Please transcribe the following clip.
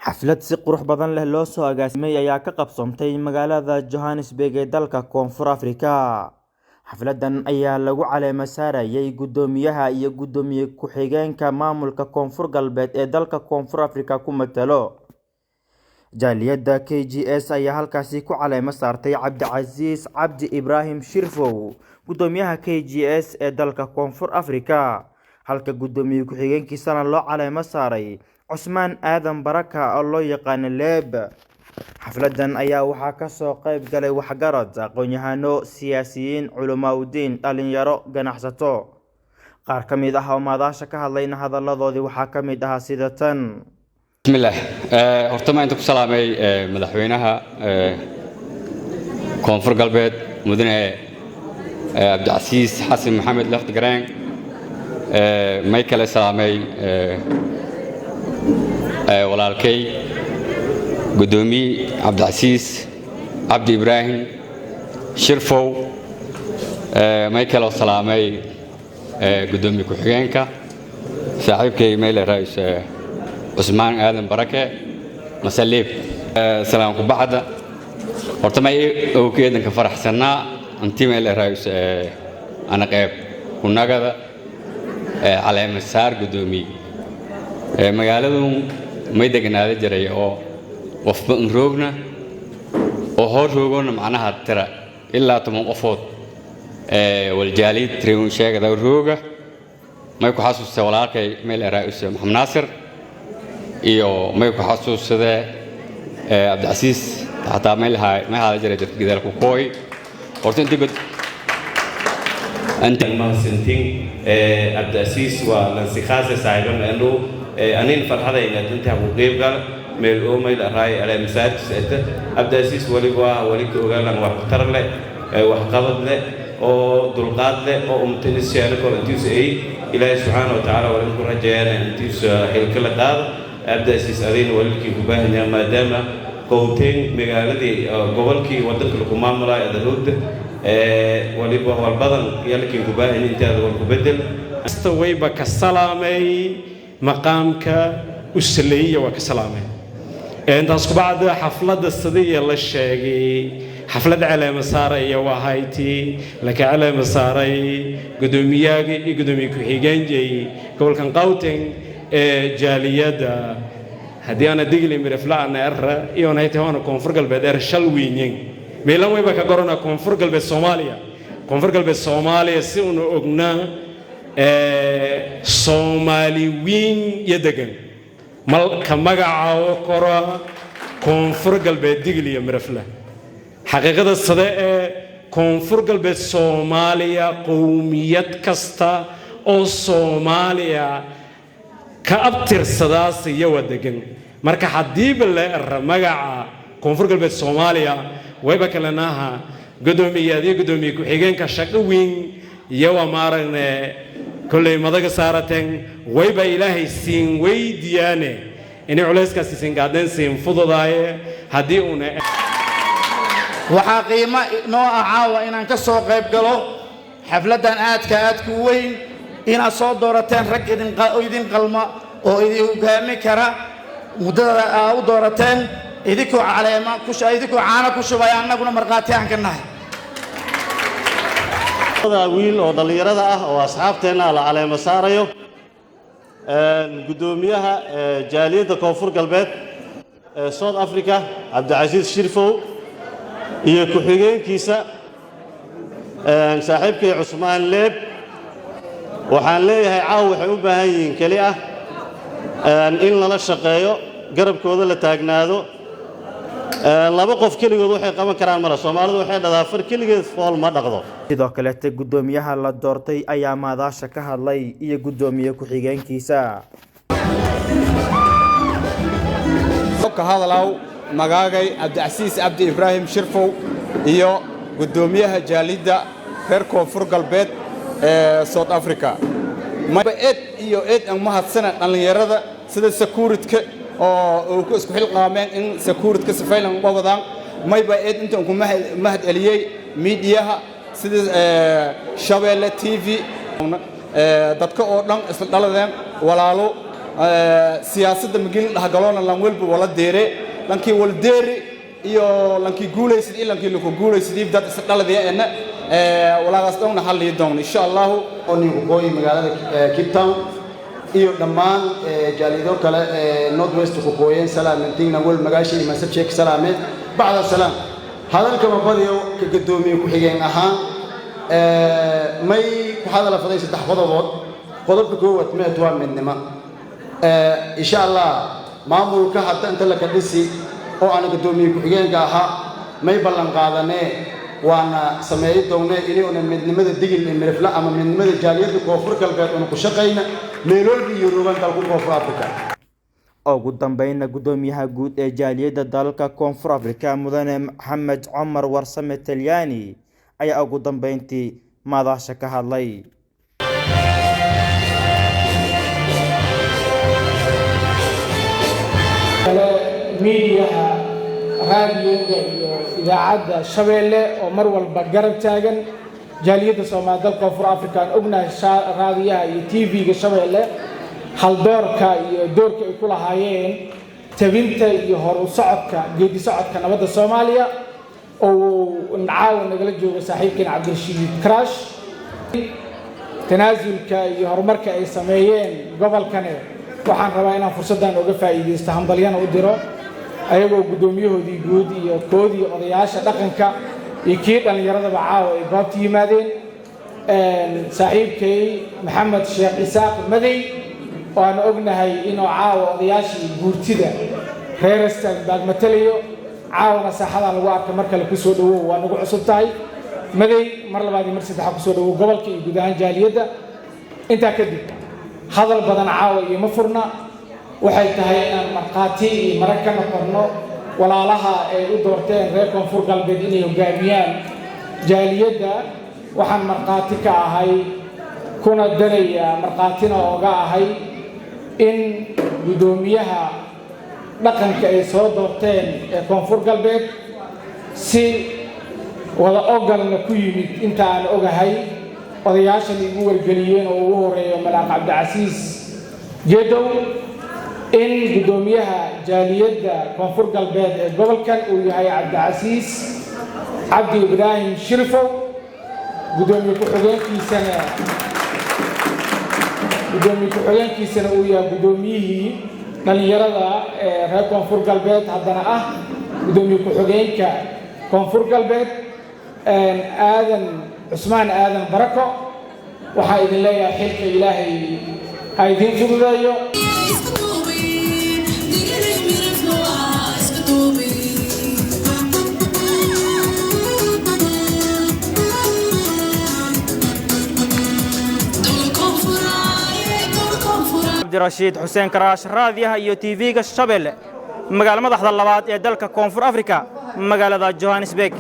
Xaflad si qurux badan leh loo soo agaasimay ayaa ka qabsoontay magaalada Johannesburg ee dalka Koonfur Afrika. Xafladan ayaa lagu caleema saarayay guddoomiyaha iyo guddoomiye ku-xigeenka maamulka Koonfur Galbeed ee dalka Koonfur Afrika ku matalo. Jaaliyadda KGS ayaa halkaasi ku caleema saartay Cabdicasiis Cabdi Ibraahim Shirfow, guddoomiyaha KGS ee dalka Koonfur Afrika, halka guddoomiye ku-xigeenkiisana loo caleema saaray Cusmaan Aadan Baraka oo loo yaqaano Leeb. Xafladan ayaa waxaa ka soo qayb galay waxgarad, aqoon-yahano, siyaasiyiin, culumaa'udiin, dhalinyaro, ganacsato. Qaar ka mid ah oo madasha ka hadlayna hadalladoodii waxaa ka mid ahaa sida tan. Bismillaah. Horta ma inta ku salaamay madaxweynaha Koonfur Galbeed, mudane Cabdicasiis Xasan Maxamed Laftigareen. May kale salaamay walaalkay guddoomiye Cabdicasiis Cabdi Ibraahim Shirfow. May kaloo salaamay guddoomiye ku-xigeenka, saaxiibkay meyle rais Cusmaan Aadan Barake Masaliib. Salaam kubacda, horta may owkeedanka faraxsanaa intii meyle rais ana qeyb kunagada caleema saar guddoomiye. Magaaladu may deganaada jiray oo qofba in roogna oo hor roogona, macnaha tira ilaa 10 qofood waljaalid triun sheegada rooga. May ku xasuustay walaalkay meel rais Maxamed Naasir iyo may ku xasuusadee Cabdicasiis, xataa may lahaa may haada jiray dadka gidaal ku kooy. Horta intii god Mahadsantiin. Cabdicasiis waa lansikhaase saaxiiban anu anin farxadayna inta ku qeyb gal meel oo meel raay ale masaajis ita. Cabdicasiis waliba waa wali ka ogaalan wax tar leh, wax qabad leh oo dulqaad leh oo umtanis sheena kor intiisa ay Ilaahay subxaana wa tacaala wali ku rajeeyana intiisa xilka la qaado. Cabdicasiis, adayna walilkii ku baahan yahay maadaama qowteen magaaladii gobolkii wadanka lagu maamulayo adaroogda waliba walbadan yalkiin ku baahan intaada wal ku bedel. Wayba ka salaamay maqaamka usaleeya, waa ka salaamay. Intaas kubacda, xafladda sidiya la sheegay, xaflad caleema saaraya waa hayti laka caleema saaray guddoomiyaga iyo guddoomiye ku-xigeenjay gobolkan Gauteng ee jaaliyadda. Haddii aana Digli Mirifla ana era iyoon haytay hoona Koonfur Galbeed er shal wiinyen meelan wayba ka gorana Koonfur Galbeed Soomaaliya. Koonfur Galbeed Soomaaliya si una ognaa Soomaali wiin iyo degan malka magacaabo kora Koonfur Galbeed Digli iyo Mirifle. Xaqiiqada sade ee Koonfur Galbeed Soomaaliya, qowmiyad kasta oo Soomaaliya ka abtirsadaas iyo waa degan. Marka haddiiba la era magaca Koonfur Galbeed Soomaaliya, wayba kalenaha guddoomiyaad iyo guddoomiye ku-xigeenka shaqo weyn iyo waa maaragne kolley madaga saarateen. Wayba Ilaahay siin weydiyaane inay culayskaasi siin gaadeen, siin fududaaye haddii uuna Waxaa qiimo noo ah caawa inaan ka soo qayb galo xafladdan aadka aadku weyn, inaad soo doorateen rag idin qalma oo idin hogaami kara muddada aa u doorateen. Idinkoo caleema idinkoo caano ku shubaya, annaguna markhaati aan ka nahay. Wiil oo dhallinyarada ah oo asxaabteenna la caleemo saarayo, guddoomiyaha jaaliyadda Koonfur Galbeed ee South Africa, Cabdicasiis Shirfow, iyo ku-xigeenkiisa saaxiibkay Cusmaan Leeb, waxaan leeyahay caaw waxay u baahan yihiin keli ah in lala shaqeeyo, garabkooda la taagnaado. Laba qof keligood waxay qaban karaan male. Soomaalidu waxay dhahdaa far keligeed fool ma dhaqdo. Sidoo kaleete, guddoomiyaha la doortay ayaa madasha ka hadlay iyo guddoomiye ku-xigeenkiisa. Ka hadalaw magaagay Cabdicasiis Cabdi Ibraahim Shirfow iyo guddoomiyaha jaalidda reer Koonfur Galbeed ee South Africa. Ed iyo ed aan mahadsana dhallinyarada sida securityka oo ku isku xilqaameen in securityka sifaylan uga wadaan. Mayba ed intaan ku mahad celiyey miidiyaha sida Shabeelle TV, dadka oo dhan isla dhaladeen walaalo. Siyaasadda magil dhahgaloona lan welba wala deere, lankii wal deeri iyo lankii guulaysid iyo lankii laku guulaysid dad is dhaladiya ena walaagaas dhowna hallii doon, insha Allahu. Waqooyi magaalada Cape Town iyo dhammaan jaaliyado kale ee North West ku qooyeen salaamantiina wal magaasha iyo mansab salaame. Bacda salaam, hadalka mabadiyo ka gadoomiye ku-xigeen ahaan may ku hadala faday saddex qodobood. Qodobka koowaad meet waa midnimo. Insha Allah, maamulka hadda inta laka dhisi oo aan gadoomiye ku-xigeenka ahaa may ballan qaadanee waana sameeyi doonee inuuna midnimada Digil iyo Mirifle ama midnimada jaaliyadda Koonfur Galbeed una ku shaqayna meeloolbi iyo ruuban dalku Koonfur Afrika. Ugu dambeynna, guddoomiyaha guud ee jaaliyadda dalalka Koonfur Afrika, mudane Maxamed Cumar Warsame Talyaani, ayaa ugu dambeyntii madasha ka hadlay. Miidiyaha, raadiyoga iyo idaacadda Shabeelle oo mar walba garab taagan jaaliyadda Soomaali dalka Koonfur Africa, aan ognahay raadiyaha iyo TV-ga Shabeelle haldoorka iyo doorka ay ku lahaayeen tabinta iyo hor u socodka geedi socodka nabadda Soomaaliya, oo caawa nagala joogo saaxiibkeen Cabdirashiid Crash. Tanaasulka iyo horumarka ay sameeyeen gobolkane, waxaan rabaa inaan fursaddan uga faa'iidaysto, hambalyana u diro ayagoo guddoomiyahoodii guud iyo koodii odayaasha dhaqanka iyo kii dhallinyaradaba caawa ay goobta yimaadeen. Saaxiibkay Maxamed Sheekh Isaaq Madey oo aan ognahay inuu caawa odayaashii guurtida reer Rustenburg matalayo, caawana saaxadaa lagu arka, mar kale kusoo dhawow. Waa nagu cusub tahay, Madey. Mar labaad iyo mar saddexaad kusoo dhawow gobolka iyo guud ahaan jaaliyadda. Intaa kadib, hadal badan caawa iyo ma furna. Waxay tahay inaan markhaati iyo marag ka noqonno walaalaha ay u doorteen reer Koonfur Galbeed inay hoggaamiyaan jaaliyadda. Waxaan markhaati ka ahay kuna danaya markhaatina ooga ahay in guddoomiyaha dhaqanka ay soo doorteen ee Koonfur Galbeed si wada ogolna ku yimid. Inta aan ogahay, odayaashan igu wargeliyeen oo ugu horeeyo Malaaq Cabdicasiis Geedow, in guddoomiyaha jaaliyadda Koonfur Galbeed ee gobolkan uu yahay Cabdicasiis Cabdi Ibraahim Shirfow, guddoomiye ku-xigeenkiisana uu yahay guddoomiyihii dhallinyarada ee reer Koonfur Galbeed, haddana ah guddoomiye ku-xigeenka Koonfur Galbeed, Aadan Cusmaan Aadan Barako. Waxaa idin leeyahay, xilka Ilaahay ha idiin fududeeyo. Cabdirashiid Xuseen Karaash, raadiyaha iyo TV-ga Shabeelle, magaalo madaxda labaad ee dalka Koonfur Afrika, magaalada Johannesburg.